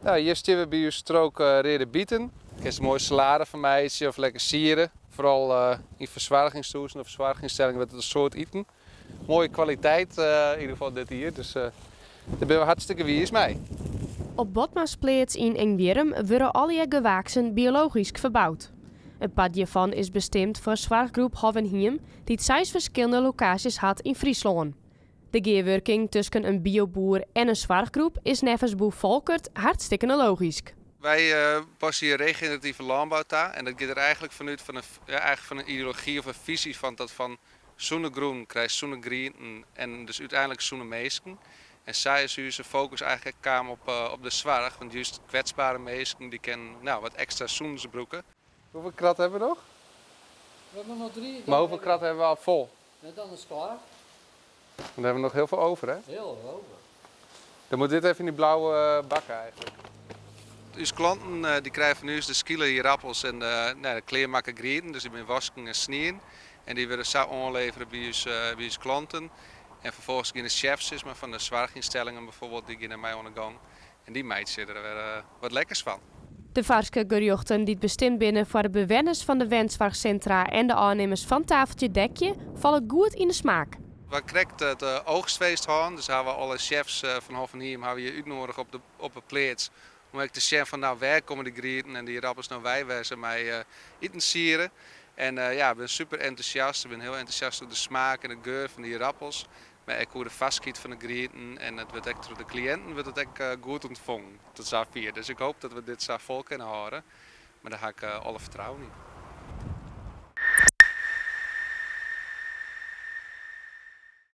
Nou, hjir steane we by ús strook reade biten. Kinst der moai salade fan meitsje of lekker siere. Foaral yn fersoargingshûzen of fersoargingsynstellingen wurdt it in soad iten. Moaie kwaliteit yn ieder gefal dit jier, dus dêr binne we hartstikke wiis mei. Op Botma's pleats yn Ingwierrum wurde allegear gewaaksen biologysk ferboud. In part hjirfan is bestimd foar soarchgroep Hof en Hiem, dy't seis ferskillende lokaasjes hat yn Fryslân. De gearwurking tusken in bioboer en in soarchgroep is neffens boer Folkert hartstikke logysk. Wy passe hjir regenerative lânbou ta en dat giet der eigenlik fanút fan in, ja, eigenlik fan in ideology of in fisy fan dat fan sûne grûn krijst sûne grienten en dus úteinlik sûne minsken. En sa is ús fokus eigenlik ek kaam op de soarch, want just kwetsbere minsken dy kinne nou, wat ekstra sûnens brûke. Hoefolle krat hawwe we noch? We hawwe noch drie. Mar hoefolle krat hawwe we al fol? Ja, dan is it klear. Dan hawwe we noch hiel folle oer, hè? Hiel folle oer. Dan moat dit even yn dy blauwe bakken eigenlik. Us klanten dy krije fan ús de skile ierappels en de, nou, de klearmakke grienten, dus dy binne wasken en snien. En dy wurde sa oanlevere by ús klanten. En ferfolgens gean de chefs sis mar, fan de soarchynstellingen bijvoorbeeld, dy gean dermei oan de gong. En dy meitsje der wer wat lekkers fan. De farske gerjochten dy't bestimd binne foar de bewenners fan de wensoarchsintra en de ôfnimmers fan Tafeltje Dekje falle goed yn de smaak. We ha krekt it oogstfeest hân, dus hawwe alle chefs fan Hof en Hiem hawwe hjir útnoadige op de pleats om ek te sjen fan nou wêr komme dy grienten en dy ierappels no wei wêr se mei iten siere. En ja, we binne super entûsjast. We binne hiel entûsjast oer de smaak en de geur fan dy ierappels, mar ek oer de farskheid fan de grienten en it wurdt ek troch de kliïnten wurdt it ek goed ûntfongen tot safier. Dus ik hoopje dat we dit sa fol kinne hâlde, mar dêr ha ik alle fertrouwen yn.